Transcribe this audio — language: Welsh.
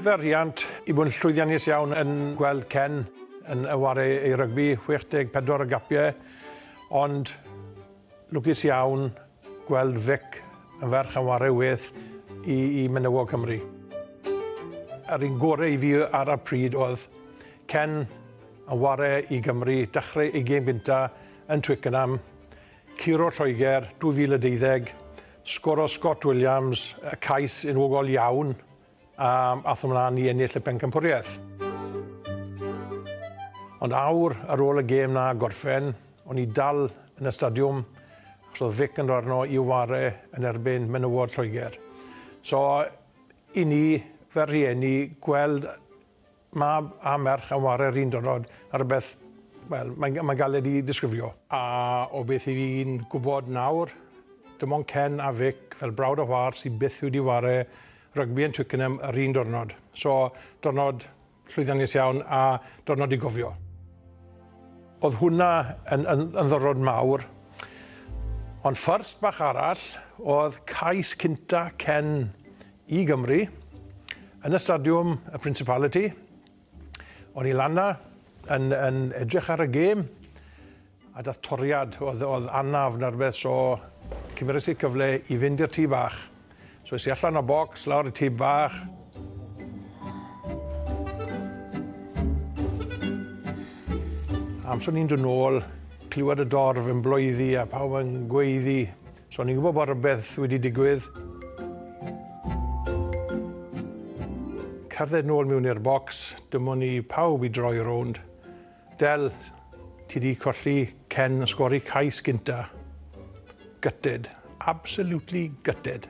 Fel rhiant, i bod yn llwyddiannus iawn yn gweld Ken yn ware ei rygbi, 64 o gapiau, ond lwcus iawn gweld Vic yn ferch yn ware weth i menywod Cymru. Yr un gorau i fi ar y pryd oedd Ken yn ware i Gymru, dechrau ei gêm gynta yn Twickenham, curo Lloegr 2012, sgoro Scott Williams y cais enwogol iawn, a ath ymlaen i ennill y pencampwriaeth. Ond awr ar ôl y gêm na gorffen, o'n i dal yn y stadiwm, achos oedd Vic yn arno i ware yn erbyn menywod Lloegr. So, i ni, fel rhieni, gweld mab a merch yn ware'r un diwrnod ar rywbeth, wel, mae'n galed i ddisgrifio. A o beth i fi'n gwybod nawr, dim ond Ken a Vic fel brawd a chwaer sydd byth wedi ware rygbi yn Twickenham yr un diwrnod. So, diwrnod llwyddiannus iawn a diwrnod i gofio. Oedd hwnna yn ddiwrnod mawr. Ond first bach arall oedd cais cynta Ken i Gymru yn y stadiwm y Principality. O'n i lan 'na yn edrych ar y gêm a dath toriad, oedd anaf na rhywbeth, so cymeres i'r cyfle i fynd i'r tŷ bach. So es i allan o bocs, lawr y tŷ bach. Amser ni'n dod nôl, clywed y dorf yn bloeddi a pawb yn gweiddi. So o'n i'n gwybod bod rhywbeth wedi digwydd. Cerdded nôl mewn i'r bocs, dim ond i pawb i droi rownd. Del, ti di colli Ken yn sgori cais gynta. Gutted. Absolutely gutted.